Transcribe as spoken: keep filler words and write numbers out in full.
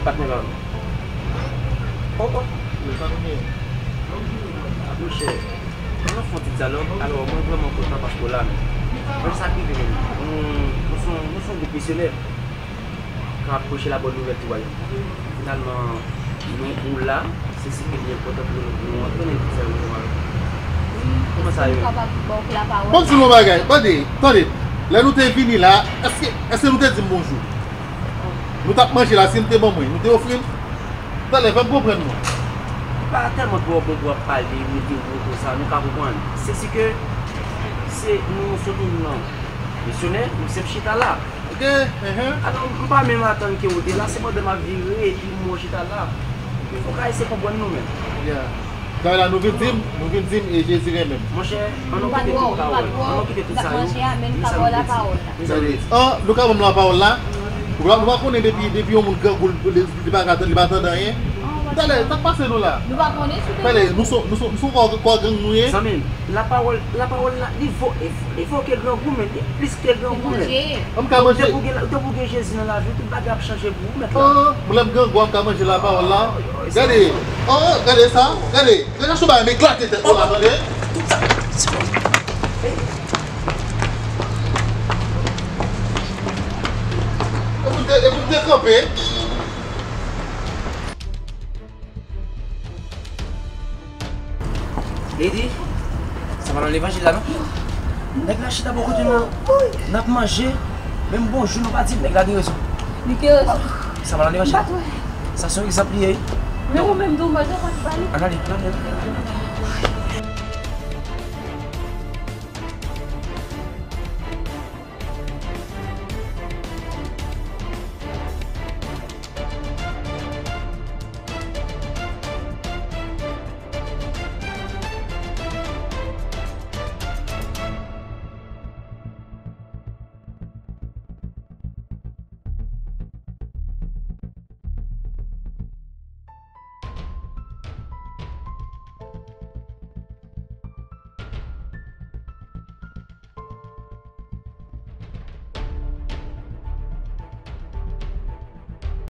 Patnè pa m. Oh, oh. Mwen pa konnen. Monchè, nou nan fon ti dyalòg, alò mwen vrèman kontan paske w la menm. Mwen sa k rive menm. Nou, nou se yon, nou se yon gwoup misyonè k ap preche la bòn nouvèl di wayòm. Finalman, nou ou la, se si ke li enpòtan pou nou, pou nou antann epi sa yo kòman. Kòman sa ye? Ban m di nou yon bagay, tande, tande. Lè nou te vini la, èske, èske nou te di m bonjou? Nou t ap manje la, si n te ban mwen, nou te ofri m? Talè, fè m konprann mwen. Li pa tèlman twò bon pou ap pale, mete mo konsa, nou ka konprann. Se si ke se nou sot nan misyonè, nou senp chita la. Ok, enhen. Alò, m pa menm atann ke ou te la, se pandan m ap vire epi m wè w chita la. Fò w ka eseye konprann nou menm. Yeah. Dayè la, nou vin di m, nou vin di m, e Jezi renmen m. Monchè, ann nou kite tout pawòl. Ann nou kite tout sa yo. Di sa nou te di. Gade, an, nou ka ban m lapawòl la. Ou pa, nou pa konnen depi, depi yon moun grangou, li, li pa ka, li pa tande anyen. Talè, sa k pase nou la? Nou pa konnen si w te... Talè, nou se, nou se, nou se kò, kò gang nou ye. Zanmi m, lapawòl, lapawòl la, li vo, li, li vo ke grangou, men li plis ke grangou, men. An m ka manje. Depi w gen, depi w gen Jezi nan lavi w, tout bagay ap chanje pou ou, mèt la. An, mwen lè m grangou, an m ka manje lapawòl la. Gade, an, gade sa, gade. Gade sou bagay m eklate tèt nou la, tande. Epi m de-, epi m dekanpe. Lady, sa pa nan levanjil la, non? Nèg la chita bò kote nou, n ap manje, menm bonjou nou pa di, nèg la gen rezon. Li gen rezon. Sa pa nan levanjil la. Sa se yon egzanp li ye, wi. Men ou menm tou, manje w pa t ba li. Ann ale, ann ale, ann ale.